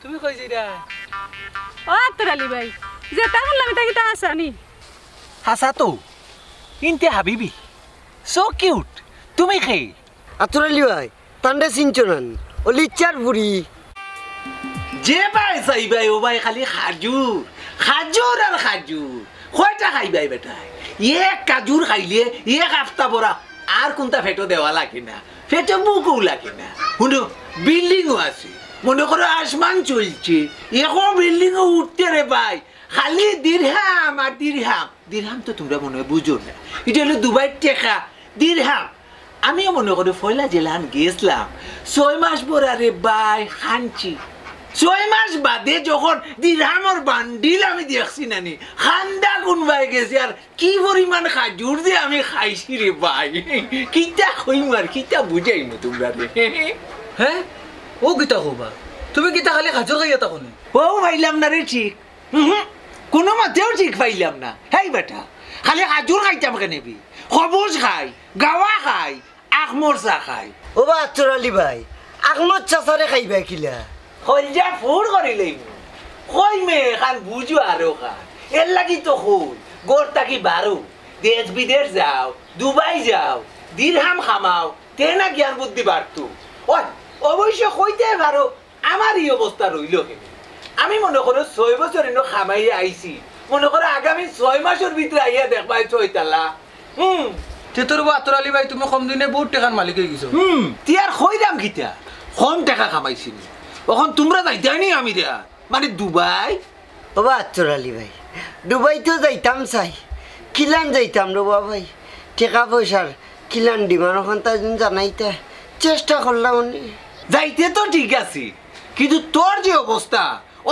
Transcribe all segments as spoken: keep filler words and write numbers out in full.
তুমি কই যাইরায়? ও আতর আলী ভাই, যেতা হুনলাম ইতা কিতা হাছা নি? হাছা তো। ইনতে হাবিবি, so cute। তুমি কে? আতর আলী ভাই, তানরে চিনছো না নি? অউ লিচ্ছার ফুড়ি। যে বায় চাইবায়, অউ বায় খালি খাজুর, খাজুর আর খাজুর। কয়টা খাইবায় বেটায়? এক খাজুর খাইলে এক হাপ্তা ভরা আর কুন্তা পেটো দেওয়া লাগে না, পেটো ভুকও লাগে না। হুনো, building-ও আছে, মনো করো আসমান চলছে, অখন building-ও উঠতে রে ভাই, খালি দিরহাম আর দিরহাম। দিরহাম তো তুমরা মনো অয় বুঝো না, ইটা অইলো দুবাইর টেকা, দিরহাম। আমিও মনো করো পয়লা যেলান গেছলাম, ছয় মাস ভরা রে ভাই কানছি। ছয় মাস বাদে যখন দিরহামর বান্ডিল আমি দেখছি না নি, কান্দা কুনবায় গেছে, আর কি পরিমাণ খাজুর যে আমি খাইছি রে ভাই। কিতা কইমু আর কিতা বুঝাইমু তুমরারে? হে? অউ কিতা কও বা? তুমি কিতা খালি খাজুর খাইয়া থাকো নি? অউ পাইলাম না রে ঠিক। হুম, কুনু মতেউ ঠিক পাইলাম না। হেই বেটা, খালি খাজুর খাইতাম কেনে বি? খবুজ খাই, গাওয়া খাই, আখমরচা খাই। ও বা আতর আলী ভাই, আখমরচা ছাড়া খাইবায় কিলা? কইলজা ফুড় করিলাইমু। কই মে এখান বুঝো আরো খান। এরলাগি তো কই, ঘর থাকি বারো, দেশ বিদেশ যাও, দুবাই যাও, দিরহাম কামাও, তে না জ্ঞান বুদ্ধি বাড়তো। ওই, অবশ্য কইতে পারো, আমার ই অবস্থা রইলো কেনে? আমি মনো করো ছয় বছর ইনো কামাইয়া আইছি, মনো করো আগামী ছয় মাসর ভিতরে আইয়া দেখবায় ছয় তালা। হুম। তে তো রে বা আতর আলী ভাই, তুমি কম দিনে বউত টেকার মালিক অইগেছো। হুম, তে আর কইরাম কিতা? কম টেকা কামাইছি নি। অখন তুমরা যাইতায় নি আমি রে, মানে দুবাই? ও বা আতর আলী ভাই, দুবাই তো যাইতাম চাই, কিলান যাইতাম রে বা ভাই, টেকা পয়সার কিলান demand অখানতা যদি জানাইতা, চেষ্টা করলাম নি। যাইতে তো ঠিক আছে, কিন্তু তোর যে অবস্থা,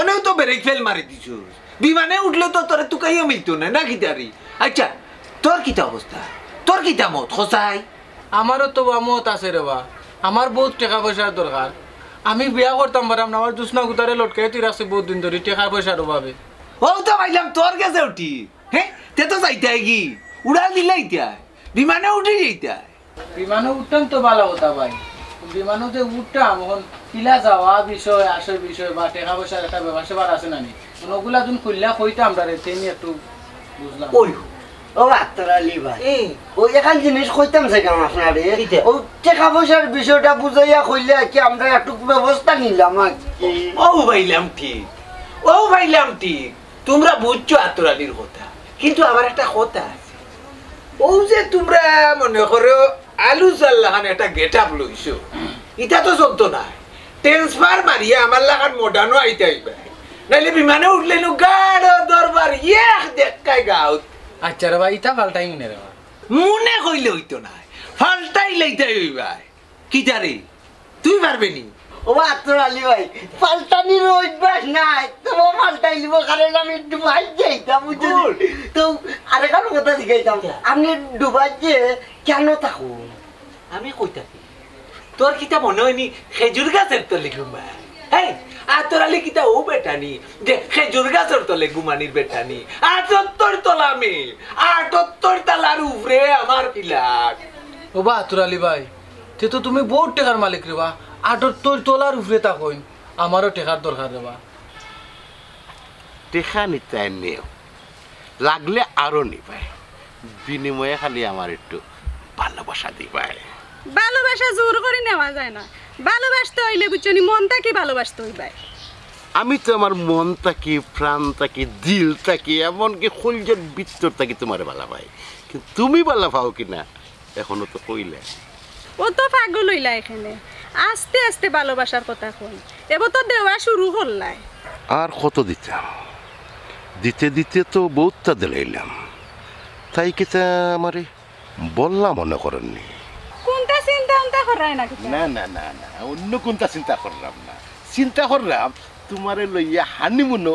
অনেও তো brake fail মারি দিছস। বিমানে উঠলে তো তোরে তুকাইয়া মিলতো না, না কিতা রে? আচ্ছা, তোর কিতা অবস্থা? তোর কিতা মত, কছাই? আমারও তো বা মত আছে রে বা, আমার বউত টেকা পয়সার দরকার। আমি বিয়া করতাম পাররাম না, আমার জুসনা গুতারে লটকাই তুই রাখছি বউত দিন ধরি টেকা পয়সার অভাবে। অউ তো পাইলাম তোর গেছেও ঠিক, হে? তে তো যাইতায় গি, উড়াল দিলাইতায়, বিমানে উঠি যাইতায়। বিমানো উঠতাম তো ভালা কথা ভাই, বিমানো যে উঠতাম, অখন কিলা যাওয়া বিষয়, আসা বিষয় বা টেকা পয়সার একটা ব্যাপার স্যাপার আছে না নি? অখন অগুলা যুদি খুলিয়া কইতা আমরারে, তে নি একটু বুঝলাম। ওই, ও আতর আলী ভাই, ই। ওই এখান জিনিস কইতাম চাইলাম আপনারে। কিতা? ও টেকা পয়সার বিষয়টা বুঝাইয়া কইলে আর কি আমরা একটু ব্যবস্থা নিলাম আর কি। ও পাইলাম ঠিক, ও পাইলাম ঠিক। তুমরা বুঝছো আতর আলীর কথা, কিন্তু আমার একটা কথা আছে। অউ যে তুমরা মনো করো আলু চাল লাখান একটা getup লইছো, ইটা তো চলতো নায়। Transfer মারিয়া আমার লাখান modern-ও আইতায় অইবায়, নাইলে বিমানে উঠলে নু গাড়ো দরবার এক দেখায় গাউত। আচ্ছা রে বা, ইটা পাল্টাইমু নে রে বা। মনে কইলে অইতো নায়, পাল্টাইলাইতায় অইবায়। কিতা রে, তুই পারবে নি? ও আতর আলী ভাই, পাল্টানির অভ্যাস নাই, তো পাল্টাইলিব, কারণ আমি দুবাই যাইতাম, বুঝছো নি? Good। তো আরেকখান কথা জিগাইতাম, কিতা? আপনি দুবাই যে কেনে থাকো? আমি কই থাকি? তোর কিতা মনো অয়নি খেজুর গাছর তলে ঘুমাই? হেই, আতর আলী কিতা অউ বেটা নি যে খেজুর গাছর তলে ঘুমানির বেটা নি? আটাত্তর তলা আমি, আটাত্তর তালার উপরে আমার flat। ও বা আতর আলী ভাই, তে তো তুমি বউত টেকার মালিক রে বা, আটাত্তর তলার উপরে থাকইন, আমারও টেকার দরকার রে বা। টেকা নিতায় নেও, লাগলে আরো নিবায়, বিনিময়ে খালি আমার একটু ভালোবাসা দিবায়। ভালোবাসা জোর করি নেওয়া যায় না, ভালোবাসতে অইলে বুঝছো নি, মন থাকি ভালোবাসতে অইবায়। আমি তো আমার মন থাকি, প্রাণ থাকি, দিল থাকি, এমনকি কলিজার ভিতর থাকি তুমারে ভালা পাই, কিন্তু তুমি ভালা পাও কিনা এখনো তো কইলায় না। ও তো পাগল অইলা এখানে, আস্তে আস্তে ভালোবাসার কথা কই, এবার তো দেওয়া শুরু করলায়। আর কত দিতাম? দিতে দিতে তো বউততা দিলাইলাম। তাই কিতা আমারে বললা মনো করইন নি? কুনতা চিন্তা উন্তা কররায় না কিতা? না, না, না, না, অইন্য কুনতা চিন্তা কররাম না। চিন্তা কররাম তুমারে লইয়া honeymoon-ও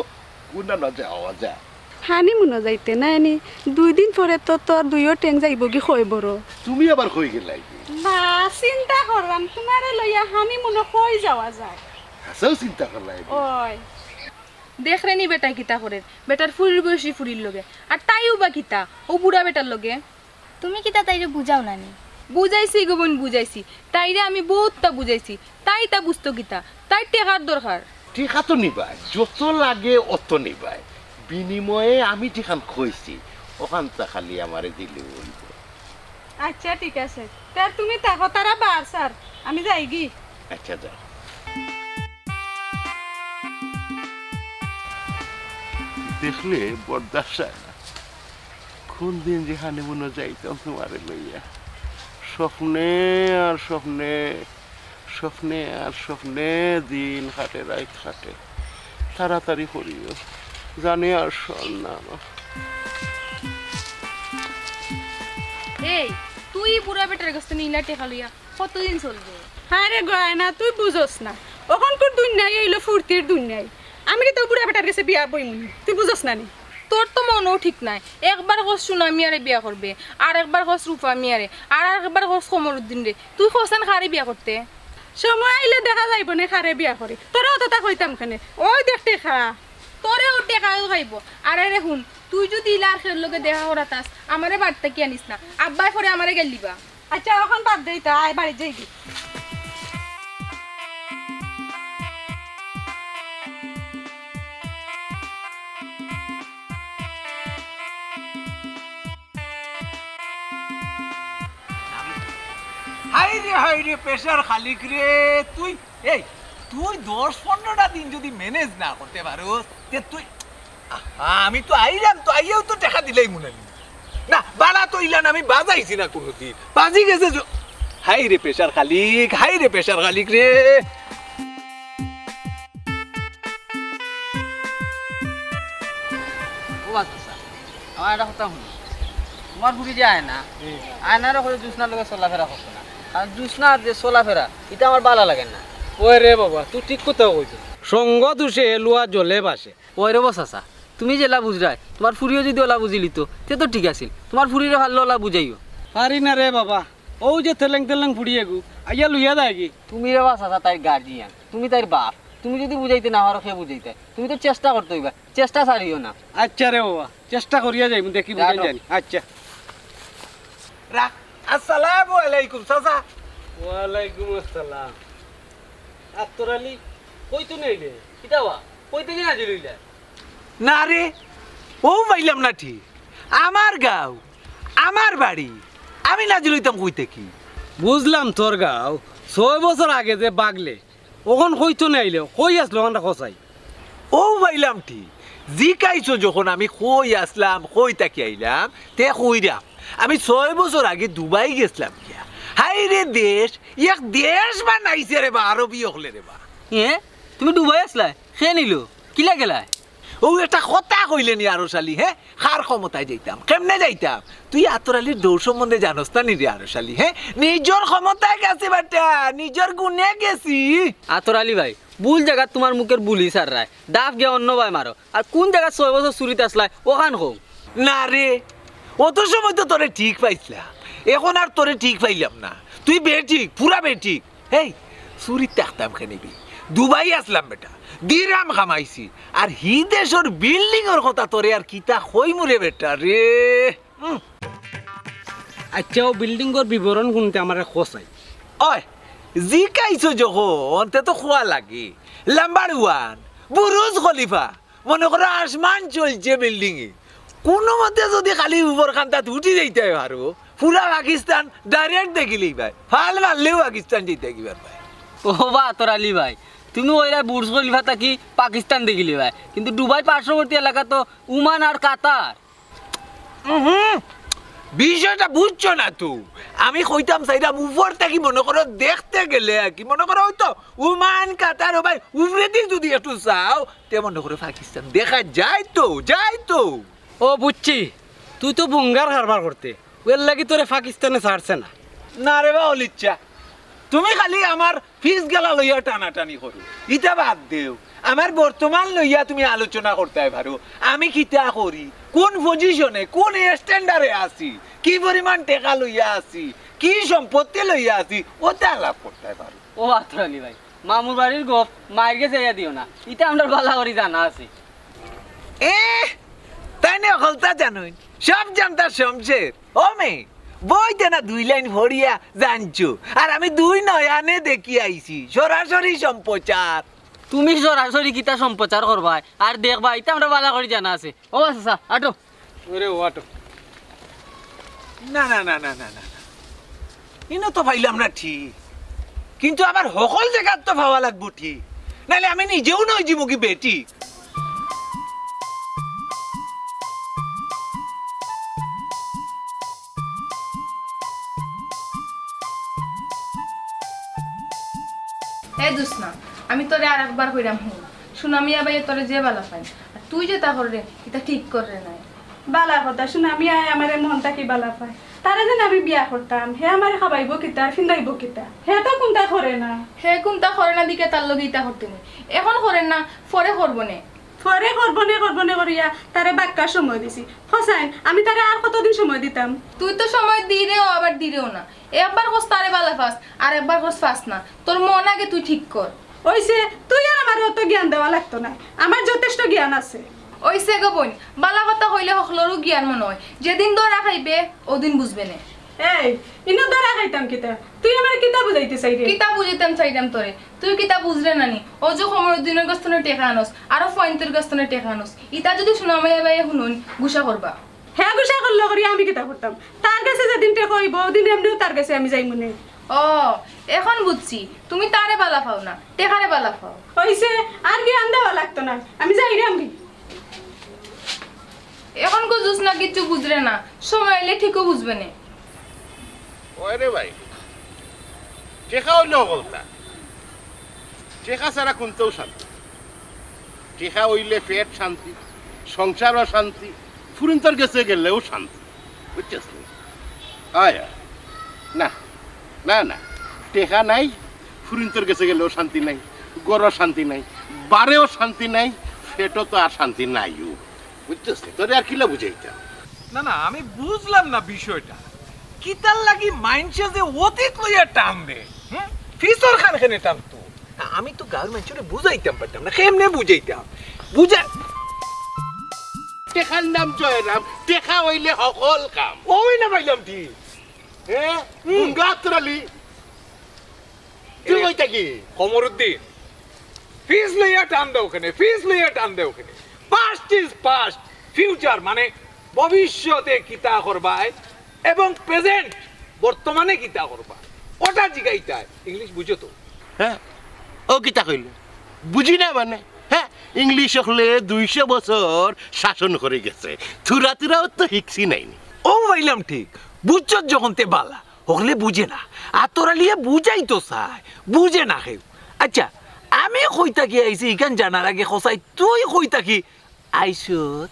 কুনানো যাওয়া যায়। Honeymoon-ও যাইতে নায় নি, দুই দিন পরে তো তোর দুইও ঠেং যাইবোগি কই বড়। তুমি আবার কই গেলায় গি? না, চিন্তা কররাম, তুমারে লইয়া honeymoon-ও কই যাওয়া যায়। হাছাউ চিন্তা করলায় গি? ওই। দেখরে নি বেটায় কিতা করের, বেটার ফুরির বয়সী ফুরির লগে। আর তাইও বা কিতা, অউ বুড়া বেটার লগে। তুমি কিতা তাইরে বুঝাও না নি? বুঝাইছি গো বইন, বুঝাইছি। তাইরে আমি বউততা বুঝাইছি। তাই ইতা বুঝতো কিতা? তাইর টেকার দরকার। টেকা তো নিবায়, যত লাগে অত নিবায়। বিনিময়ে আমি যেখান কইছি, ওখানতা খালি আমারে দিলে অইবো। আচ্ছা, ঠিক আছে। তে তুমি থাকো, তারা বার স্যার, আমি যাইগি। আচ্ছা, যাও। দেখলে বরদাস্ত অয় না, কোন দিন যে হানিমুনো যাইতাম তুমারে লইয়া। স্বপ্নে আর স্বপ্নে, স্বপ্নে আর স্বপ্নে দিন কাটে, রাইত কাটে। তাড়াতাড়ি করিও, জানে আর সর না আমার। এই, তুই বুড়া বেটার গেছ থনে ইলা টেকা লইয়া কতদিন চলবে? হায় রে গয়না, তুই বুঝস না। অখনকুর দুনিয়াই অইলো ফুর্তির দুনিয়াই। আমি কিতা বুড়া বেটার গেছে বিয়া বইমুনি, তুই বুঝস না নি? তোর তো মনও ঠিক নাই। একবার কস সুনা মিয়ারে বিয়া করবে, আর একবার কস রূপা মিয়ারে, আর একবার কস কমরুদ্দিনরে। তুই কছাইন কারে বিয়া করতে? সময় আইলে দেখা যাইবো নে কারে বিয়া করি। তোরে অততা কইতাম কেনে? ওই দেখ টেকা। তোরেও টেকাও খাইবো। আরে রে হুন, তুই যুদি ইলা আর কেউর লগে দেখা করাত আস, আমারে বাড়ি থাকি আনিস না। আব্বায় পরে আমারে গাইল দিবা। আচ্ছা, অখন বাদ দে ইতা, আয় বাড়িত যাইগি। হায় রে, হায় রে, প্রেশার খালিক রে, তুই, এই, তুই দশ পনেরোটা দিন যুদি ম্যানেজ না করতে পারোস, তে তুই, আহা, আমি তো আইলাম, তো আইয়াও তো টেকা দিলাইমু না। না, বালা তো ইলান আমি বাজাইছি না কুনুদিন। বাজি গেছে জ-, হায় রে প্রেশার খালিক, হায় রে প্রেশার খালিক রে। ও বা চাচা, আমার একটা কথা হুনো। তুমার ফুরি যে আয়না, আয়নারে কইও জুসনার লগে চলাফেরা করতো না। কারণ জুসনার যে চলাফেরা, ইটা আমার বালা লাগে না। ওই রে বাবা, তুই ঠিক কথা কইছস। সঙ্গ দুষে লুয়া জলে ভাসে। ওই রে বা চাচা, তুমি যেলা বুঝরায়, তুমার ফুরিও যুদি অলা বুঝিলিতো, তে তো ঠিক আছিল। তুমার ফুরিরে ভালা অলা বুঝাইও। পারি না রে বাবা, অউ যে তেলেং তেলেং ফুড়ি এগু, আইয়া লইয়া যায়গি। তুমি রে বা চাচা তাইর গার্জিয়ান, তুমি তাইর বাপ, তুমি যুদি বুঝাইতে না পারো, কে বুঝাইতায়? তুমি তো চেষ্টা করতে অইবা, চেষ্টা ছাড়িও না। আচ্ছা রে বাবা, চেষ্টা করিয়া যাইমু, দেখি বুঝাই জানি। আচ্ছা। রা-, আসসালামু আলাইকুম চাচা। ওয়ালাইকুম আসসালাম। আতর আলী, কই থনে আইলে? কিতা বা? কই থাকি নাজিল অইলা? না রে, অউ পাইলাম না ঠিক। আমার গাঁও, আমার বাড়ি, আমি নাজিল অইতাম কই থাকি? বুঝলাম তোর গাঁও, ছয় বছর আগে যে বাগলে, অখন কই থনে আইলে, কই আছলো অখানটা কছাই? অউ পাইলাম ঠিক, জিকাইছো যখন আমি কই আছলাম, কই থাকি আইলাম, তে কইরাম। আমি ছয় বছর আগে দুবাই গেছলাম গিয়া। হায় রে দেশ, এক দেশ বানাইছে রে বা, আরবি অকলে রে বা। এ, তুমি দুবাই আছলায়? কে নিলো? কিলা গেলায়? অউ একটা কথা কইলে নি আরশ আলী, হে? কার ক্ষমতায় যাইতাম? কেমনে যাইতাম? তুই আতর আলীর দৌড় সম্বন্ধে জানোস না নি রে আরশ আলী, হে? নিজর ক্ষমতায় গেছি বেটা, নিজর গুণে গেছি। আতর আলী ভাই, ভুল জাগাত তুমার মুখর বুলি ছাড়রায়, দাফ গিয়া অন্য বায় মারো। আর কুন জাগাত ছয় বছর চুরিত আছলায়, অখান কও। না রে, অত সময় তো তোরে ঠিক পাইছলাম, অখন আর তোরে ঠিক পাইলাম না। তুই বেঠিক, পুরা বেঠিক। হেই, চুরিত থাকতাম কেনে বে? দুবাই আছলাম বেটা, দিরাম কামাইছি। আর হি দেশর বিল্ডিংর কথা তোরে আর কিতা কইমু রে বেটা রে। উম। আচ্ছা, অউ বিল্ডিংর বিবরণ হুনতে আমারে কছাই। অয়, জিকাইছো যখন, তে তো কওয়া লাগে। নাম্বার ওয়ান, বুরুজ খলিফা। মনো করো আসমান চলছে বিল্ডিং এ, কুনুমতে যুদি খালি উপর খান্তাত উঠি যাইতায় পারো, পুরা পাকিস্তান ডাইরেক্ট দেখিলিবায়, ফাল মারলেও পাকিস্তান যাইতায় পারবায়। ও বা আতর আলী ভাই, তুমি কইরায় বুরুজ খলিফা থাকি পাকিস্তান দেখিলিবায়, কিন্তু দুবাই পার্শ্ববর্তী এলাকা তো ওমান আর কাতার। উহুম, বিষয়টা বুঝছো না তো। আমি কইতাম চাইরাম উপর থাকি মনো করো দেখতে গেলে আর কি, মনো করো অউ তো ওমান, কাতার, ও ভাই, উপরেদি যুদি একটু চাও, তে মনো করো পাকিস্তান দেখা যায় তো, যায় তো। ও বুঝছি, তুই তো বুঙ্গার কারবার করতে, এরলাগি তোরে পাকিস্তানে ছাড়ছে না। না রে বা অলিচ্ছা, তুমি খালি আমার ফিস গেলা লইয়া টানাটানি করো, ইটা বাদ দেও। আমার বর্তমান লইয়া তুমি আলোচনা করতায় পারো, আমি কিতা করি, কুন পজিশনে, কুন স্ট্যান্ডার্ডে আছি, কি পরিমাণ টেকা লইয়া আছি, কি সম্পত্তি লইয়া আছি, অতা আলাপ করতায় পারো। ও আতর আলী ভাই, মামুর বাড়ির গফ মাইর গেছে যাইয়া দিও না, ইটা আমরার বালা করি জানা আছে। এ, তাইন অকলতা জানইন, সব জানতা শমশের। ও মেয়ে, বইতে না দুই লাইন পড়িয়া জানছো, আর আমি দুই নয়নে দেখি আইছি, সরাসরি সম্প্রচার। তুমি সরাসরি কিতা সম্প্রচার করবায়? আর দেখবায়, ইতা আমরা বালা করি জানা আছে। ও আচ্ছা, আটো। ওরে, ও আটো। না, না, না, না, না, না, না। ইনো তো পাইলাম না ঠিক, কিন্তু আবার হকল জাগাত তো পাওয়া লাগবো ঠিক, নাইলে আমি নিজেও নই যিমুগি বেটি। এ জোসনা, আমি তোরে আর একবার কইরাম হুন, সুনামিয়া ভাইয়ে তোরে যে বালা পাইন, আর তুই যেতা কররে, ইতা ঠিক কররে নায়। বালা কথা, সুনামিয়ায় আমারে মন থাকি বালা পায়। তারে যেন আমি বিয়া করতাম, হে আমারে খাবাইবো কিতা, ফিন্দাইবো কিতা? হে তো কুন্তা করে না। হে কুন্তা করে না দিকে তার লগে ইতা করতে নি। এখন করের না, পরে করবো নে। পরে করবো নে, করবো নে করিয়া তারে বাক্কা সময় দিছি। হোসাইন, আমি তারে আর কতদিন সময় দিতাম? তুই তো সময় দিরেও আবার দিরেও না। একবার কস তারে বালা পাস, আর একবার কস পাস না। তোর মন আগে তুই ঠিক কর। অইছে, তুই আর আমারে অত জ্ঞান দেওয়া লাগতো নায়, আমার যথেষ্ট জ্ঞান আছে। অইছে গো বইন, বালা কথা কইলে হকলরউ জ্ঞান মনো অয়, যেদিন ধরা খাইবে, অউদিন বুঝবে নে। এই, ইনো ধরা খাইতাম কিতা? তুই আমারে কিতা বুঝাইতে চাইরে? কিতা বুঝাইতাম চাইরাম তোরে? তুই কিতা বুঝরে না নি? অউ যে কমরুদ্দিনর গেছ থনে টেকা আনস, আরো ফয়েন্তর গেছ থনে টেকা আনস, ইতা যুদি সুনামিয়া ভাইয়ে হুনইন, গুসা করবা। হে গুসা করলো করি আমি কিতা করতাম? তার গেছে যেদিন টেকা অইবো, অউদিন এমনেউ তার গেছে আমি যাইমু নে। ও, এখন বুঝছি, তুমি তারে বালা পাও না, টেকারে বালা পাও। অইছে, আর জ্ঞান দেওয়া লাগতো না, আমি যাইরাম গি। এখন কো জোসনা কিচ্ছু বুঝরে না, সময় আইলে ঠিকউ বুঝবে নে। ওই রে ভাই, টেকা অইলে হকলতা। টেকা ছাড়া কুন্তাউ শান্তি। টেকা অইলে পেট শান্তি, সংসারও শান্তি, ফুরিন্তর গেছে গেলেও শান্তি। বুঝছস নি? আয়, আয়। না, না, না। টেকা নাই, ফুরিন্তর গেছে গেলেও শান্তি নাই, ঘরও শান্তি নাই, বারেও শান্তি নাই, পেটও তো আর শান্তি নাইউ। বুঝছস নি? তোরে আর কিলা বুঝাইতাম? না, না, আমি বুঝলাম না বিষয়টা। কিতার লাগি মাইনষে যে অতীত লইয়া টান দে, হুম? পিছর খান কেনে টানতো? আমি তো গাঁওর মাইনষরে বুঝাইতাম পারতাম না, কেমনে বুঝাইতাম? বুঝা- টেকার নাম জয়রাম, টেকা অইলে হকল কাম। অউ না পাইলাম ঠিক। হ্যাঁ? হুম। গাত্রালি। তুই এ, কইতা কি? কমরুদ্দিন, পিছ লইয়া টান দেও কেনে, পিছ লইয়া টান দেও কেনে। Past is past, future মানে ভবিষ্যতে কিতা করবায় এবং present, বর্তমানে কিতা করবায়, ওটা জিগাইতায়। ইংলিশ বুঝো তো? হ্যাঁ? অউ কিতা কইলে? বুঝি না মানে? হ্যাঁ? ইংলিশ অকলে দুইশো বছর শাসন করি গেছে, থুড়া থুড়াও তো হিকছি নাইনি। অউ পাইলাম ঠিক, বুঝছত যখন তে বালা। হকলে বুঝে না। আতর আলিয়ে বুঝাইতো চায়, বুঝে না কেউ। আচ্ছা, আমি কই থাকি আইছি, ইখান জানার আগে কছাইন তুই কই থাকি আইছত?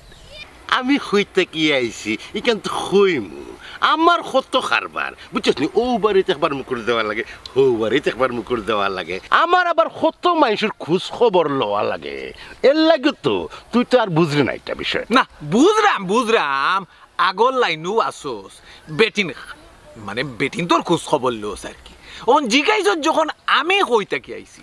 আমি কই থাকি আইছি, ইখান তো কইমু। আমার কত কারবার, বুঝছস নি? অউ বাড়িত একবার মুকুর দেওয়া লাগে, হউ বাড়িত একবার মুকুর দেওয়া লাগে। আমার আবার কত মাইনষর খোঁজ খবর লওয়া লাগে। এরলাগি তো, তুই তো আর বুঝরে না ইটা বিষয়। না, বুঝরাম, বুঝরাম। আগর লাইনও আছস, বেটিন, মানে বেটিন্তর খোঁজ খবর লস আর কি। অখন জিগাইছত যখন আমি কই থাকি আইছি,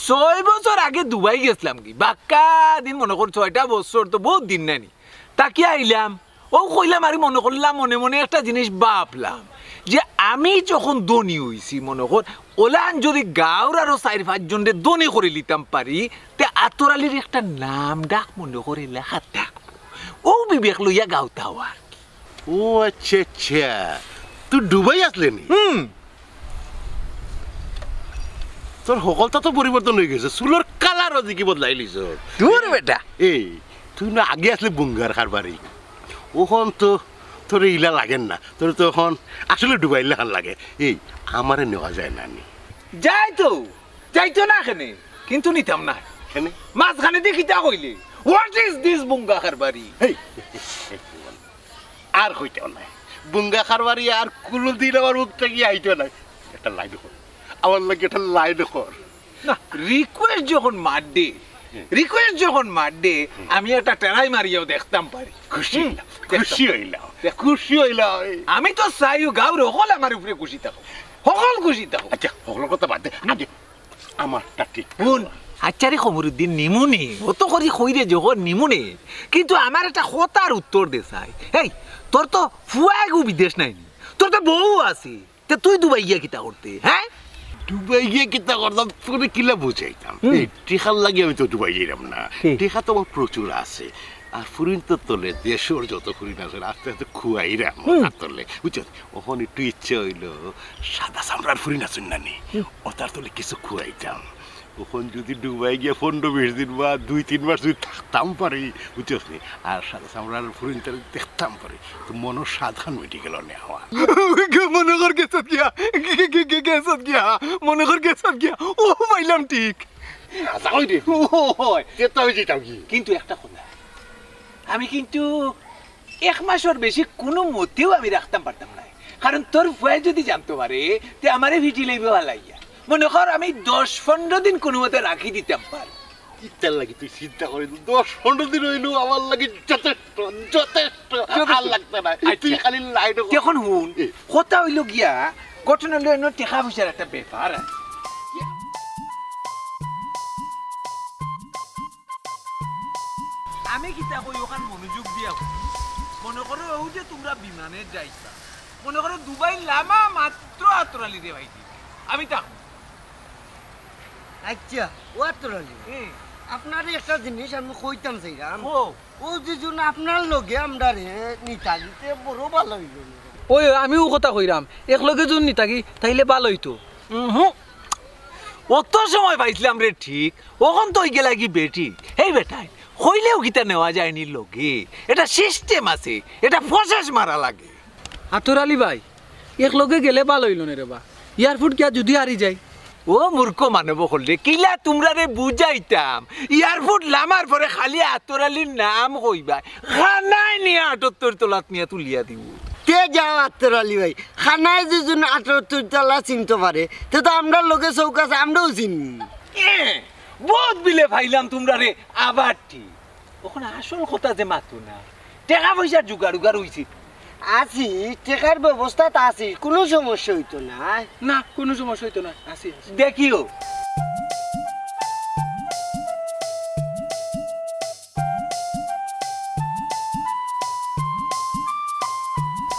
ছয় বছর আগে দুবাই গেছলাম গি, বাক্কা দিন মনো কর, ছয়টা বছর তো বউত দিন নানি, থাকি আইলাম। অউ কইলাম আর মনো করলাম, মনে মনে একটা জিনিস ভাবলাম যে আমি যখন ধনী অইছি, মনো কর, অলান যুদি গাঁওর আরো চাইর পাঁচ জনরে ধনী করিলিতাম পারি, তে আতর আলির একটা নাম ডাক মনো কর এলাকাত থাকবো। অউ বিবেক লইয়া গাঁওত আওয়া আর কি। ও আচ্ছা, আচ্ছা, তুই দুবাই আছলে নি? হুম। তোর হকলতা তো পরিবর্তন অই গেছে, চুলর কালারও দেখি বদলাইলিছস। দূর বেটা। এই, তুই না আগে আছলে বুঙ্গার কারবারি, অখন তো তোরে ইলা লাগের না, তোরে তো অখন আসলে দুবাইর লাখান লাগে। এই, আমারে নেওয়া যায় না নি? যায় তো, যাইতো না কেনে, কিন্তু নিতাম না। কেনে? মাঝখানেদি কিতা কইলে? What is this বুঙ্গা কারবারি? হেই, আর কইতাম নায়। বুঙ্গা কারবারি আর কুনুদিন আমার মুখ থাকি আইতো নায়। একটা লাইন কর। আমার লাগি একটা লাইন কর। না, request যখন মারডে, request যখন মারডে, আমি একটা try মারিয়াও দেখতাম পারি। খুশি অইলাম, খুশি অইলাম, খুশি অইলাম। আমি তো চাইও গাঁওর হকল আমার উপরে খুশি থাকো, হকল খুশি থাকো। আচ্ছা, হকলর কথা বাদ দে, আগে আমারটা ঠিক কর। হুন, আচ্ছা রে কমরুদ্দিন, নিমুনে, অত করি কইরে যখন নিমুনে, কিন্তু আমার একটা কথার উত্তর দে চাই। এই, তোর তো ফুয়াগু বিদেশ নায় নি, তোর তো বউ আছে, তে তুই দুবাই গিয়া কিতা করতে, হ্যাঁ? দুবাই গিয়া কিতা করতাম, তোরে কিলা বুঝাইতাম? হুম। এই টেকার লাগি আমি তো দুবাই যাইরাম না। কি? টেকা তো আমার প্রচুর আছে। আর ফুরিন্তর তলে দেশর যত ফুরিন আছে, আস্তে আস্তে খুয়াইরাম হুম। তার তলে, বুঝছো? অখন একটু ইচ্ছা অইলো, সাদা চামড়ার ফুরিন আছইন না নি? হুম। ও তার তলে কিছু খুয়াইতাম। অখন যদি দুবাই গিয়া পনরো বিশ দিন বা দুই তিন মাস যদি থাকতাম পারি, বুঝছস নি? আর সাদা চামড়ার ফুরিন্তরে দেখতাম পারি, তো মনর সাধখান মিটি গেল নে আমার। মনো কর গেছত গিয়া, গে-, গে-, গে-, গেছত গিয়া, মনো কর গেছত গিয়া। ও পাইলাম ঠিক। আচ্ছা, ওই রে। ও হয়। তে তো আমি যেতাম কি? কিন্তু একটা কথা, আমি কিন্তু এক মাসর বেশি কোনো মতেও আমি রাখতাম পারতাম না, কারণ তোর ফুয়ায় যদি জানতো পারে, তে আমারে ফিটি লইবে হালাইয়া। মনো কর আমি দশ পনরো দিন কোনো মতে রাখি দিতাম পার। ইতার লাগি তুই চিন্তা করিস না, দশ পনরো দিন অইলো আমার লাগি যথেষ্ট, যথেষ্ট, আর লাগতো না। তুই আচ্ছা। খালি লাইট অফ কর। এখন হুন, এ। কথা অইলো গিয়া, ঘটনা অইলো এনো টেকা পয়সার একটা ব্যাপার আছে। আমি কিতা কই অখান মনোযোগ দিয়া হুন। মনো করো অউ যে তুমরা বিমানে যাইতা, মনো করো দুবাই লামা মাত্র আতর আলীরে পাইছি, আমি থাকমু। আচ্ছা, ও আতর আলী ভাই, হুম। আপনারে একটা জিনিস আমি কইতাম চাইরাম। ও। ও যে জন আপনার লগে আমরারে নিতা গিতে বড় ভালা অইলো। ওই, ওই, আমিও কথা কইরাম, একলগে জন নিতা গি, তাইলে ভালা অইতো। উহু। অত সময় পাইছিলাম রে ঠিক, অখন তো অইগেলা গি বেঠিক। হেই বেটাইন, কইলেও কিতা নেওয়া যায়নি লগে? এটা সিস্টেম আছে, এটা প্রসেস মারা লাগে। আতর আলী ভাই, একলগে গেলে ভালা অইলো নে রে বা। এয়ারপোর্ট গিয়া যদি হারি যাই? ও মূর্খ মানব অকল রে, কিলা তুমরারে বুঝাইতাম? এয়ারপোর্ট লামার পরে খালি আতর আলীর নাম কইবায়, খানায় নিয়া আটাত্তর তলাত নিয়া তুলিয়া দিবো। তে যাও আতর আলী ভাই, খানায় যদি আটাত্তর তলা চিনতো পারে, তে তো আমরার লগে চউখ আছে, আমরাও চিনি। এ, বউত বিলে পাইলাম তুমরারে, আবার ঠিক। অখন আসল কথা যে মাতো না, টেকা পয়সার জুগাড় উগাড় অইছে? আছি, টেকার ব্যবস্থাত আছি, কুনু সমস্যা অইতো নায়। না, কুনু সমস্যা অইতো নায়, আছি, আছি। দেখিও।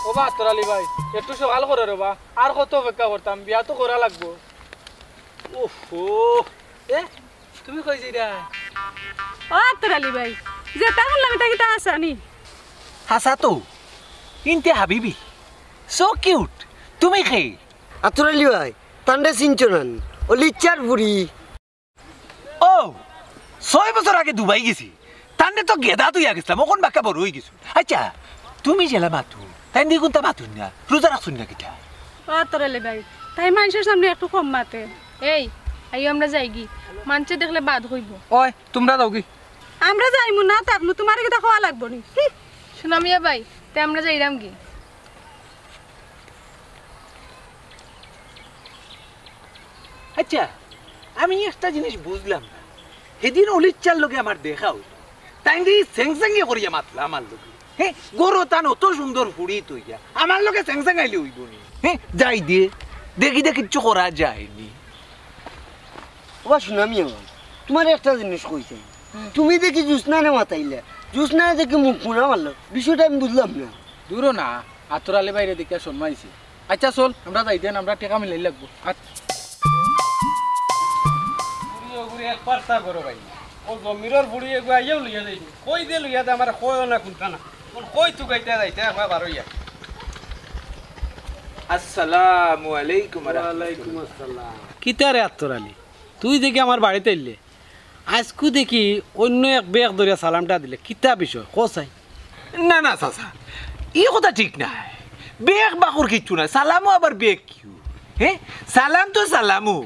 ও বা আতর আলী ভাই, একটু সকাল করো রে বা, আর কত অপেক্ষা করতাম, বিয়া তো করা লাগবো। ওহো, এ, তুমি কই যাইরায়? ও আতর আলী ভাই, যেতা বললাম ইতা কিতা হাছা নি? হাছা তো, ইনতে হাবিবি, so cute, তুমি কে? আতর আলী ভাই, তানরে চিনছো না নি? অলিচ্চার ফুড়ি। ও, ছয় বছর আগে দুবাই গেছি, তানরে তো গেদাত অইয়া গেছলাম, অখন বাক্কা বড় অইগেছইন। আচ্ছা, তুমি যেলা মাতো, তাইন দি কুন্তা মাতইন না, রোজা রাখছইন না কিতা? ও আতর আলী ভাই, তাই মানষর সামনে একটু কম মাতে। এই, আইও আমরা যাইগি, মানষে দেখলে বাদ কইবো। ওই, তুমরা যাওগি। আমরা যাইমু না থাকমু, তুমারে কিতা কওয়া লাগবো নি? হুঁ। সোনা মিয়া ভাই, তে আমরা যাইরাম গি। আচ্ছা, আমি একটা জিনিস বুঝলাম না। হেদিন অলিচ্চার লগে আমার দেখা অইলো, তাইন দি ছেংছেঙি করিয়া মাতলা আমার লগে। হে, ঘরো তান অত সুন্দর ফুড়ি থইয়া আমার লগে ছেংছেঙাইলে অইবো নি? হে, যাই দে, দেখি দে কিচ্ছু করা যায়নি। ও বা সোনা মিয়া ভাই, তুমারে একটা জিনিস কইতাম। তুমি দেখি জুসনারে মাতাইলা, জুসনায় দেখি মুখ ফুরা মারলো, বিষয়টা আমি বুঝলাম না। দুরো না, আতর আলী ভাইরে দেখিয়া শরমাইছে। আচ্ছা চল, আমরা যাই দেন, আমরা টেকা মিলাই লাগবো। আচ্ছা। ফুড়ি ওগুরে এক পার্সা করো ভাই। ও জমিরর ফুড়ি এগু আইয়াও লইয়া যাইনি। কই দে লইয়া দে, আমার কইও না কুন্তা না। কোন কই তুকাইতে যাইতে একবার বারইয়া। আসসালামু আলাইকুম ওয়া রাহমাতুল্লাহ। ওয়ালাইকুম আসসালাম। কিতা রে আতর আলী, তুই দেখি আমার বাড়িত আইলে, আইজকু দেখি অইন্য এক বেক ধরিয়া সালামটা দিলে, কিতা বিষয়? কও চাই। না, না, চাচা, ই কথা ঠিক নায়। বেক বাকর কিচ্ছু নায়, সালামও আবার বেক কিউ? হে, সালাম তো সালামউ।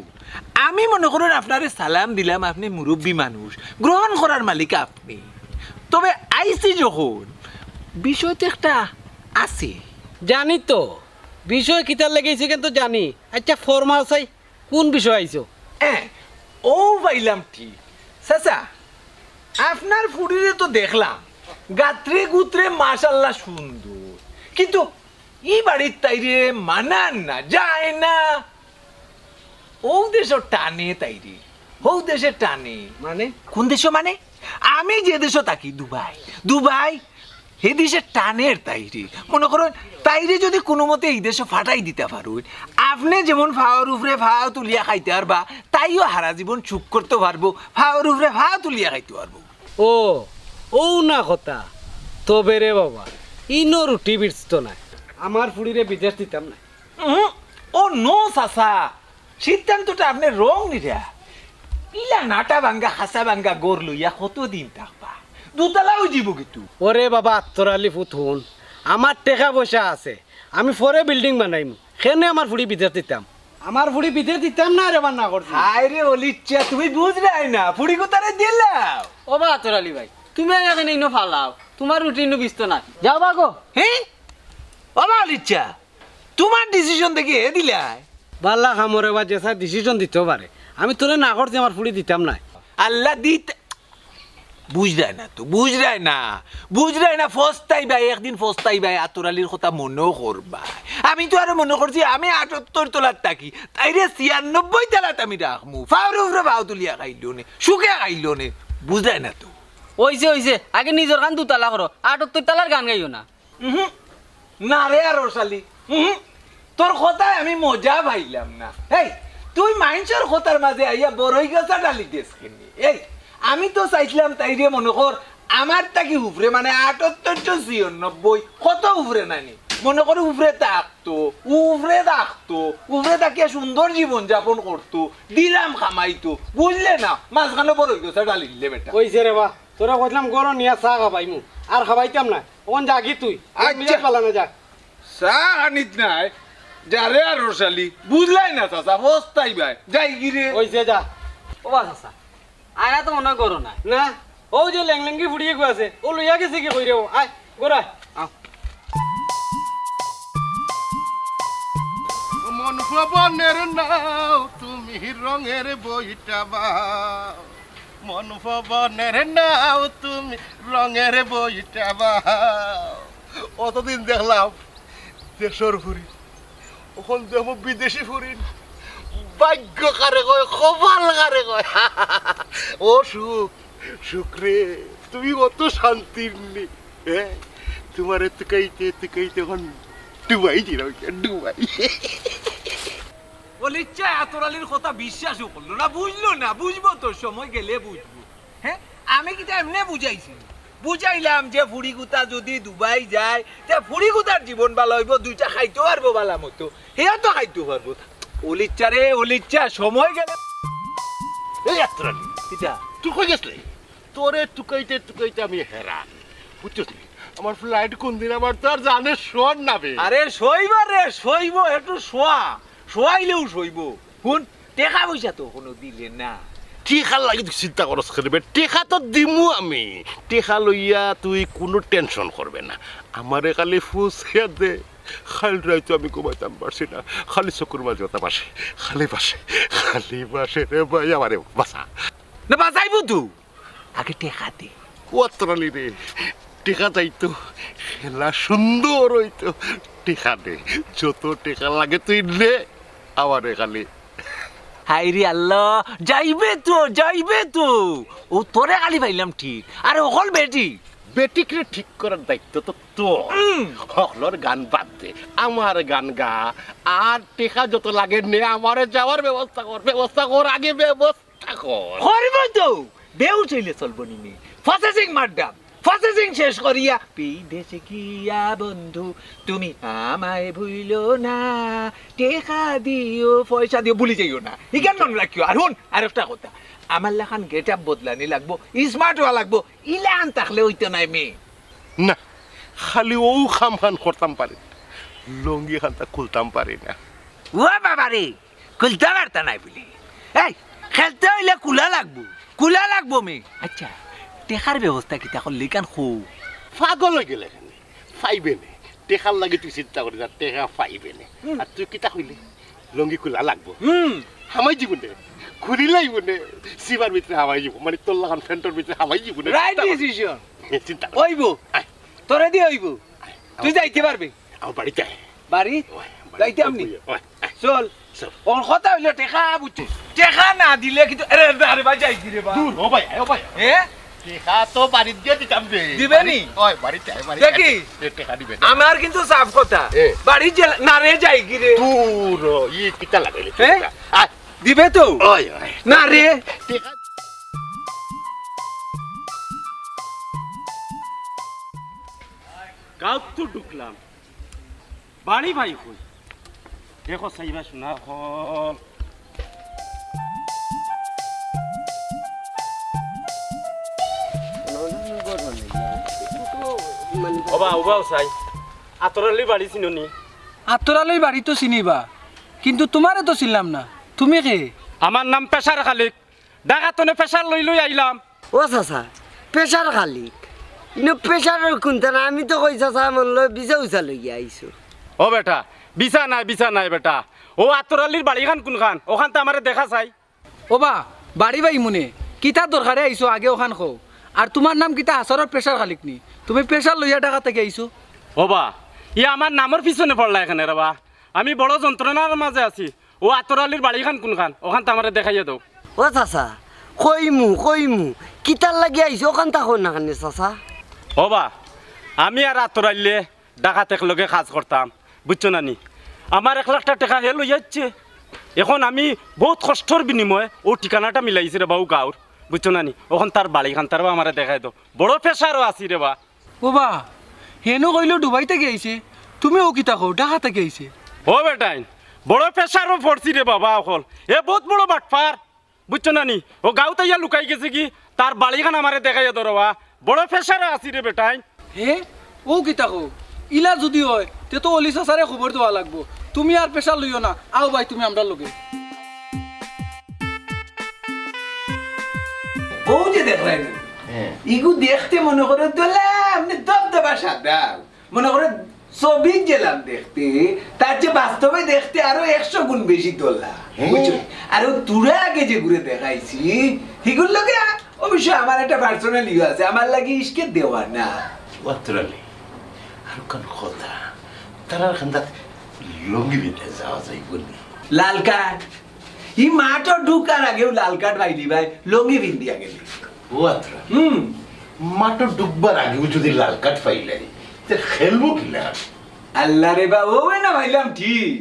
আমি মনো করইন আপনারে সালাম দিলাম, আপনে মুরব্বি মানুষ, গ্রহণ করার মালিক আপনে। তবে আইছি যখন, বিষয় তো একটা আছে। জানি তো, বিষয় কিতার লাগি আইছো কিন্তু জানি। আচ্ছা, ফরমাও চাই। কুন বিষয় আইছো? এ, অউ পাইলাম ঠিক। চাচা, আপনার ফুড়িরে তো দেখলাম, গাত্রে গুত্রে মাশাআল্লাহ সুন্দর, কিন্তু ই বাড়িত তাইরে মানার না, যায় না। অউ দেশো টানে তাইরে, হউ দেশে টানে। মানে? কুন দেশো মানে? আমি যে দেশো থাকি, দুবাই, দুবাই, হে দেশে টানের তাইরে। মনো করইন, তাইরে যদি কুনুমতে ই দেশো ফাটাই দিতা পারইন, আপনে যেমন ফাওর উপরে ফাও তুলিয়া খাইতে পারবা, তাইও হারা জীবন সুখ করতে পারবো, ফাওর উপরে ফাও তুলিয়া খাইতে পারবো। ও, অউ না কথা। তবে রে বাবা, ইনো রুটি বিজতো নায়। আমার ফুড়িরে বিদেশ দিতাম নায়। উহু, ও নো চাচা, সিদ্ধান্তটা আপনে wrong নিরা। ইলা নাটা ভাঙ্গা, খাসা ভাঙ্গা ঘর লইয়া কতদিন থাকবা? দুতলা অইযিবো কিন্তু। ওরে বাবা, আত্তর আলী ফুত হুন, আমার টেকা পয়সা আছে, আমি পরে building বানাইমু, কেনে আমার ফুড়ি বিদেশ দিতাম? আমার ফুড়ি বিদেশ দিতাম না রে বা, না করছি। হায় রে অলিচ্ছা, তুমি বুঝরায় না, ফুড়ি গুতারে দিলাও। ও বা আত্তর আলী ভাই, তুমি আইয়া কেনে ইনো ফালাও, তুমার রুটি ইনো বিজতো নায়, যাও বা গো। হে? ও বা অলিচ্ছা, তুমার decision দেখি হে দিলায়। বালা কামরে বা যেছা decision দিতো পারে। আমি তোরে না করছি আমার ফুড়ি দিতাম নায়। আল্লাহ দিত-, বুঝরায় না তো, বুঝরায় না, বুঝরায় না, ফস্তাইবায়, একদিন ফস্তাইবায়, আত্তর আলীর কথা মনো করবায়। আমি তো আরো মনো করছি আমি আটাত্তর তলাত থাকি, তাইরে ছিয়ানব্বই তলাত আমি রাখমু, ফাওর উপরে ফাও তুলিয়া খাইলো নে, সুখে খাইলো নে, বুঝরায় না তো। অইছে, অইছে, আগে নিজর খান দুতলা করো, আটাত্তর তলার গান গাইও না। উহু। না রে আর রসালি, উহু। তোর কথায় আমি মজা পাইলাম না। এই, তুই মাইনষর কথার মাঝে আইয়া বড়ই গাছা ডালি দেস কেনে? এই, আমি তো চাইছিলাম তাইরে মনো কর, আমার থাকি উপরে মানে আটাত্তর ছিয়ানব্বই, কত উপরে নানি? মনো কর উপরে থাকতো, উপরে থাকতো, উপরে থাকিয়া সুন্দর জীবন যাপন করতো, দিরাম কামাইতো, বুঝলে না? মাঝখানো বড়ই গাছা ডালি দিলে বেটা। অইছে রে বা, তোরে কইছিলাম ঘরো নিয়া চা খাবাইমু, আর খাবাইতাম নায়। অখন যাগি তুই। আচ্ছা। মিজাজ ভালা না, যা। চা আনিত নায়, যা রে আর রসালি, বুঝলায় না চাচা, ফস্তাইবায়, যাইগি রে। অইছে, যা। ও বা চাচা, আয়া তো মনো করো না। না, অউ যে লেংলেঙ্গি ফুড়ি এগু আছে, অউ লইয়া গেছে কি কইরে ও, আয়, ঘরো আয়। আও। মন পবনের নাও তুমি রঙের বইটা বাও, মন পবনের নাও তুমি রঙের বইটা বাও। অতদিন দেখলাম দেশর ফুড়ি, অখন দেখমু বিদেশি ফুড়ি। ভাগ্য কারে কয়, কপাল কারে কয়। ও সুখ, সুখ রে, তুমি অত শান্তির নি, হ্যাঁ? তুমারে তুকাইতে তুকাইতে অখন ডুবাই দিলাম, ডুবাই। অলিচ্ছা আত্তর আলীর কথা বিশ্বাসও করলো না, বুঝলো না, বুঝবো তো, সময় গেলে বুঝবো। হ্যাঁ, আমি কিতা এমনে বুঝাইছি? বুঝাইলাম যে ফুড়ি গুতা যদি দুবাই যায়, তে ফুড়ি গুতার জীবন ভালা অইবো, দুইটা খাইতো পারবো ভালা মতো, হেও তো খাইতো পারবো। অলিচ্ছা রে, অলিচ্ছা, সময় গেলে। এই আত্তর আলী, কিতা? তুই কই গেছলে? তোরে তুকাইতে তুকাইতে আমি হেরান, বুঝছস নি? আমার flight কুনদিন, আমার তো আর জানে শোন না বে। আরে শইবো রে, শইবো, একটু শোয়া, শোয়াইলেও শইবো। হুন, টেকা পয়সা তো অখনো দিলে না। টেকার লাগি তুই চিন্তা করস কেনে বে? টেকা তো দিমু আমি। টেকা লইয়া তুই কুনু tension করবে না। আমারে খালি ফুসিয়া দে। খালি রাইতো আমি ঘুমাইতাম পারছি না। খালি চকুর মাঝে অতা ভাসে। খালি ভাসে। খালি ভাসে রে ভাই, আমারে বাঁচা। না, বাঁচাইবো তো। আগে টেকা দে। ও আত্তর আলী রে, টেকা যাইতো, খেলা সুন্দর অইতো। টেকা দে, যত টেকা লাগে তুই নে, আমারে খালি। হায় রে আল্লাহ, যাইবে তো, যাইবে তো। ও তোরে খালি পাইলাম ঠিক, আর অকল বেটি। বেটিকরে ঠিক করার দায়িত্ব তো তোর। হুম। হকলর গান বাদ দে, আমার গান গা। আর টেকা যত লাগে নে, আমারে যাওয়ার ব্যবস্থা কর, ব্যবস্থা কর, আগে ব্যবস্থা কর। করবো তো, বেউস অইলে চলবো নি নে। Processing মারতাম, processing শেষ করিয়া, বিদেশে গিয়া বন্ধু তুমি আমায় ভুইলো না, টেকা দিও, পয়সা দিও, ভুলি যাইও না। ইখান মনো রাখিও। আর হুন, আর একটা কথা, আমার লাখান getup বদলানি লাগবো, smart অওয়া লাগবো, ইলান থাকলে অইতো নায় মেয়ে। না, খালি অউ কামখান করতাম পারি, লুঙ্গি খানতা খুলতাম পারি না। ও বাবা রে, খুলতা পারতা নায় বুলি। এই, খেলতে অইলে খুলা লাগবো, খুলা লাগবো মে। আচ্ছা, টেকার ব্যবস্থা কিতা করলে ইখান কও? পাগল অইগেলে কেনে? পাইবে নে। টেকার লাগি তুই চিন্তা করিস না, টেকা পাইবে নে। হুম। আর তুই কিতা কইলে? লুঙ্গি খুলা লাগবো। হুম। হামাই যিবো নে। খুলিলাইবো নে। জিবার ভিতরে হামাই যিবো। মানে তোর লাখান প্যান্টর ভিতরে হামাই যিবো নে। Right decision। চিন্তা কর। অইবো। আয়। তোরে দি অইবো। আয়, তুই আমার যাইতে পারবে। আমার বাড়িত আয়। বাড়ি? ওই, বাড়িত যাইতাম নি? ওই, ওই, আয়। চল। চল। অখন কথা অইলো টেকা, বুঝছস? টেকা না দিলে কিন্তু, আরে, আরে, আরে, ভাই, যাইগি রে বা। দূর, ও ভাই, ও ভাই। এ? টেকা তো বাড়িত গিয়া দিতাম রে। দিবে নি? ওই, বাড়িত যাই, বাড়িত দেখি। যাই। এ, টেকা দিবে না। আমার কিন্তু সাফ কথা। এ। বাড়িত যে না রে যাই কি রে? দূর, ই কিতা লাগাইলে হে? টেকা? আয়। দিবে তো? ওই, ওই। না রে। টেকা। গাঁওত তো ঢুকলাম। বাড়ি ভাই কই? দেখো চাইবা শোনা হল। ওবা, ওবাও চাই। আতর আলীর বাড়ি চিনো নি? আতর আলীর বাড়ি তো চিনিবা, কিন্তু তুমারে তো চিনলাম না। তুমি কে? আমার নাম পেশার খালিক। ঢাকা তনে পেশার লই লই আইলাম। ও চাচা, পেশার খালিক। ইনো পেশার কুনতা না, আমি তো কই চাচা, মন লয় বিছা উছা লইয়া আইছো। ও বেটা, বিছা নাই, বিছা নাই বেটা। ও আতর আলীর বাড়িখান কুনখান? ওখান তো আমারে দেখা চাই। ওবা, বাড়ি ভাই মুনে, কিতা দরকারে আইছো আগে ওখান কও। আর তুমার নাম কিতা হাছারর পেশার খালিক নি? তুমি পেশার লইয়া ঢাকা থাকি আইছো? ওবা, ই আমার নামর পিছনে পড়লা এখানে রে বা। আমি বড় যন্ত্রণার মাঝে আছি। ও আতর আলীর বাড়িখান কুনখান? ওখান তো আমারে দেখাইয়া দেও। ও চাচা, কইমু, কইমু। কিতার লাগি আইছো? ওখান থাকো না কেনে চাচা? ওবা, আমি আর আতর আলীয়ে ঢাকাত একলগে কাজ করতাম, বুঝছো না নি? আমার এক লাখটা টেকা হে লইয়া যাইছে। এখন আমি বউত কষ্টর বিনিময়ে অউ ঠিকানাটা মিলাইছি রে বা অউ গাঁওর, বুঝছো না নি? অখন তার বাড়িখান তার বা আমারে দেখাই দেও। বড় পেশারও আছি রে বা। ওবা, হেনো কইলো ডুবাই থাকি আইছে, তুমি অউ কিতা কও, ঢাকা থাকি আইছে? ও বেটাইন, বড় পেশারও পড়ছি রে বাবা অকল। এ বউত বড় বাটপার। বুঝছো না নি? অউ গাঁওত আইয়া লুকাই গেছে কি, তার বাড়িখান আমারে দেখাইয়া দেও রে বা। বড় পেশারে আছি রে বেটাইন। হে, অউ কিতা কও? ইলা যুদি অয়, তে তো অলি চাচারে খবর দেওয়া লাগবো। তুমি আর পেশার লইও না, আও ভাই তুমি আমরার লগে। অউ যে দেখরায় নি, হ্যাঁ। ইগু দেখতে মনে করো দোলা, এমনে দবদবা সাদা। মনে করো ছবিত যেলান দেখতে, তার যে বাস্তবে দেখতে আরো একশো গুণ বেশি দোলা। হ্যাঁ। বুঝছো? আর অউ তুরা আগে যেগুরে দেখাইছি, হিগুর লগে অবশ্য আমার একটা personal ইয়ে আছে, আমার লাগি ইশকে দেওয়ানা। ও আতর আলী, আর কোন কথা? তারার কান্দাত লুঙ্গি পিন্দিয়া যাওয়া যাইবো নি? লাল কার্ড। ই মাঠো ঢুকার আগেউ লাল কার্ড পাইলি ভাই, লুঙ্গি পিন্দিয়া গেলি। ও আতর আলী। হুম। মাঠো ঢুকবার আগেউ যুদি লাল কার্ড পাইলাই, তে খেলবো কিলা? আল্লাহ রে বা, অউ না পাইলাম ঠিক।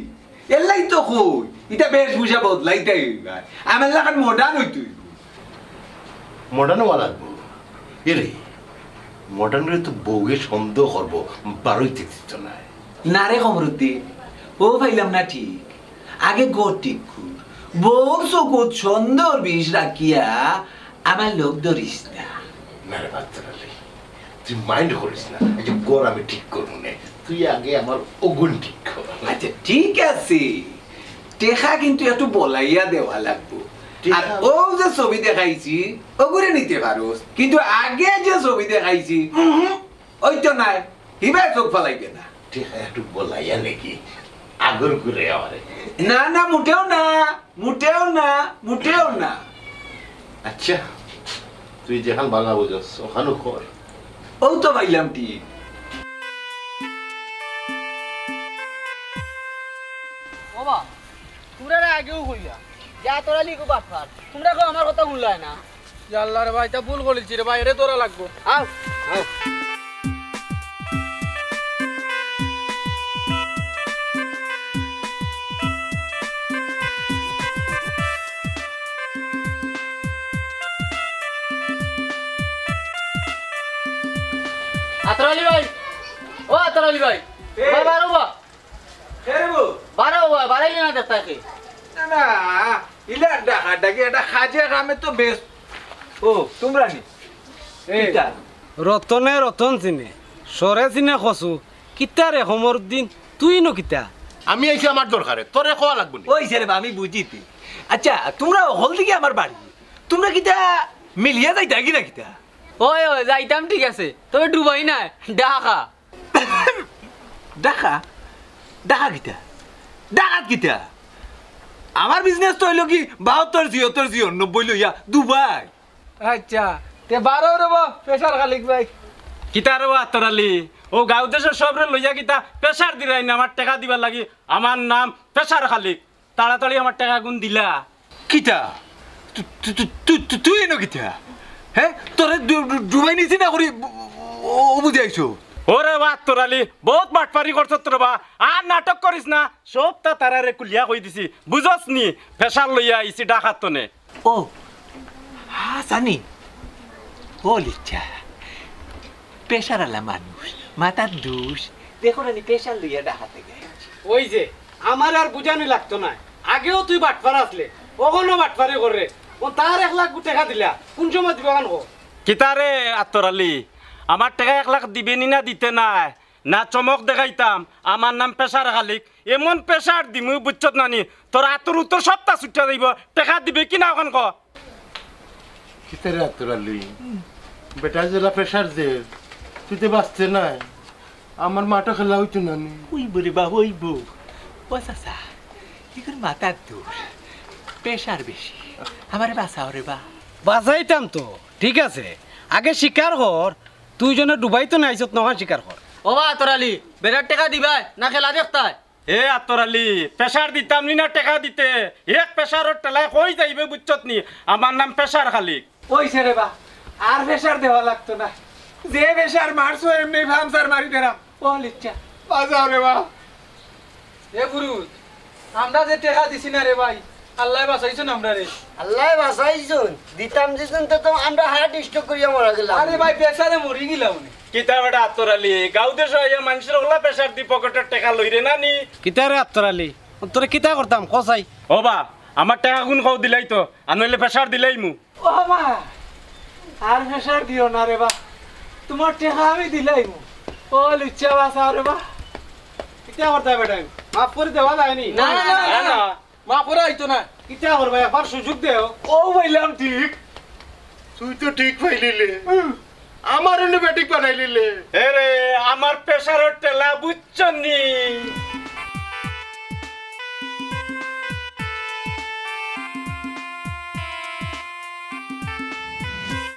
এরলাগি তো কই, ইতা বেশভূষা বদলাইতায় অইবো। আমার লাখান modern অইতে অইবো। Modern অওয়া লাগবো। এরে, modern অইলে তো বউয়ে সন্দেহ করবো, বারইতে দিতো নায়। না রে কমরুদ্দিন, অউ পাইলাম না ঠিক। আগে ঘর ঠিক কর। বউর চকুত সন্দেহর বিষ রাখিয়া আমার লগ ধরিস না। না রে আতর আলী, তুই mind করিস না, এই যে ঘর আমি ঠিক করমু নে, তুই আগে আমার অগুন ঠিক কর। আচ্ছা, ঠিক আছে, টেকা কিন্তু একটু বলাইয়া দেওয়া লাগবো। ঠিক আর আছে। অউ যে ছবি দেখাইছি, অগুরে নিতে পারোস, কিন্তু আগে যে ছবি দেখাইছি, উহুম, অইতো নায়, হিবায় চোখ ফালাইবে না। টেকা একটু বলাইয়া নাকি আগর করে আমারে। না, না, মোটেও না, মোটেও না, মোটেও না। আচ্ছা, তুই যেখান বালা বুঝস, ওখানউ কর। অউ তো পাইলাম ঠিক। ওবা, তুমরারে আগেউ কইয়া, যে আতর আলী ইগু বাটপার। তুমরা কেউ আমার কথা হুনলায় না। ইয়া আল্লাহ রে ভাই, ইতা ভুল করিলিছি রে ভাই, এরে ধরা লাগবো। আও, আও। আতর আলী ভাই, ও আতর আলী ভাই, এ। বাবা, বারো বা। কে রে বউ? বারো বা, বারাইলে না দেখতায় কে? না, না, ইলা ডাকা ডাকি, একটা কাজে কামে তো ব্যস্ত। ও, তুমরা নি? এ, কিতা? রতনে রতন চিনে, সরে চিনে কচু। কিতা রে কমরুদ্দিন, তুই ইনো কিতা? আমি আইছি আমার দরকারে, তোরে কওয়া লাগবো নি? অইছে রে বা, আমি বুঝিতে। আচ্ছা, তুমরা অকল দেখি আমার বাড়ি। তুমরা কিতা মিলিয়া যাইতায় কি না কিতা? অয়, অয়, যাইতাম ঠিক আছে, তবে ডুবাই নায়, ঢাকা। ঢাকা? ঢাকা কিতা? ঢাকাত কিতা? আমার business তো অইলো কি বাহাত্তর, ছিয়াত্তর, ছিয়ানব্বই লইয়া দুবাই। আচ্ছা, তে বারো রে বা, পেশার খালিক ভাই। কিতা রে বা আতর আলী? অউ গাঁও দেশর সবরে লইয়া কিতা পেশার দিরায় নি আমার টেকা দিবার লাগি? আমার নাম পেশার খালিক। তাড়াতাড়ি আমার টেকাগুন দিলা। কিতা? তু-, তু-, তু-, তু-, তু-, তুই ইনো কিতা? হে, তোরে ডু-, ডু-, ডুবাই নিছি না করি, ও, ও বুঝি আইছো? ওরে বা আত্তর আলী, বউত বাটপারি করছত রে বা, আর নাটক করিস না। সবতা তারারে খুলিয়া কই দিছি, বুঝছস নি? প্রেশার লইয়া আইছি ঢাকার তনে। ও, হ্যাঁ, জানি। ও লিচ্ছা, প্রেশার আলা মানুষ, মাথার দুষ। দেখো না নি, প্রেশার লইয়া ঢাকাত গেছে। ওই যে, আমার আর বুঝানি লাগতো না। আগেও তুই বাটপার আসলে, অখনো বাটপারি করে। ও তার এক লাখ টেকা দিলা, কোন সময় দিবা কান কো? কিতারে আত্তর আলী, আমার টেকা এক লাখ দিবে নি না দিতে নায়? না চমক দেখাইতাম, আমার নাম প্রেশার খালিক। এমন প্রেশার দিমু বুঝছত না নি, তোর আতর উত্তর সবতা ছুটিয়া যাইব। টেকা দিবে কি না অখন ক? কিতারে আত্তর আলী? বেটা যেলা প্রেশার দে, তুই তো বাঁচতে নাই। আমার মাঠে খেলা হইতো না নি। ওই বুড়ি বা, ওই বউ। ও চাচা, কি করে মাথার দুষ? প্রেশার বেশি। আমারে বাঁচাও রে বা। বাঁচাইতাম তো, ঠিক আছে। আগে স্বীকার কর, তুই জনে ডুবাইতো না আইছত, নখান স্বীকার কর। ও বা আতর আলী, বেটার টেকা দিবায় না খেলা দেখতায়? এ আতর আলী, প্রেশার দিতাম নি না টেকা দিতে? এক প্রেশারর ঠেলায় কই যাইবে বুঝছত নি? আমার নাম প্রেশার খালিক। ওই সে রে বা, আর প্রেশার দেওয়া লাগতো না। যে প্রেশার মারছো এমনি পাংচার মারি দেরাম। ও লিচ্ছা, বাঁচাও রে বা। এ গুরু, আমরা যে টেকা দিছি না রে ভাই, আল্লায় বাঁচাইছইন আমরারে। আল্লায় বাঁচাইছইন, দিতাম দিছইন তো, তো আমরা হার্ট স্ট্রোক করিয়া মারা গেলাম। আরে ভাই, প্রেশারে মরি গেলাম নে। কিতা বেটা আতর আলী, গাঁও দেশো আইয়া মানষর অলা প্রেশার দি পকেটর টেকা লইরে না নি? কিতা রে আতর আলী, তোরে কিতা করতাম, ক চাই? ও বা, আমার টেকা গুন কও দিলাইতো, আর নাইলে প্রেশার দিলাইমু। ও মা, আর প্রেশার দিও না রে বা, তুমার টেকা আমি দিলাইমু। ও লুচ্চা বাঁচাও রে বা। কিতা করতায় বেটা, মাফ করি দেওয়া যায়নি? না, না, না, না, না। না। মাফ করা অইতো না। কিতা করবা, একবার সুযোগ দেও। ও পাইলাম ঠিক। তুই তো ঠিক পাইলিলে। আমার এনে বেঠিক বানাইলিলে। এ রে, আমার প্রেশারর ঠেলা বুঝছস নি?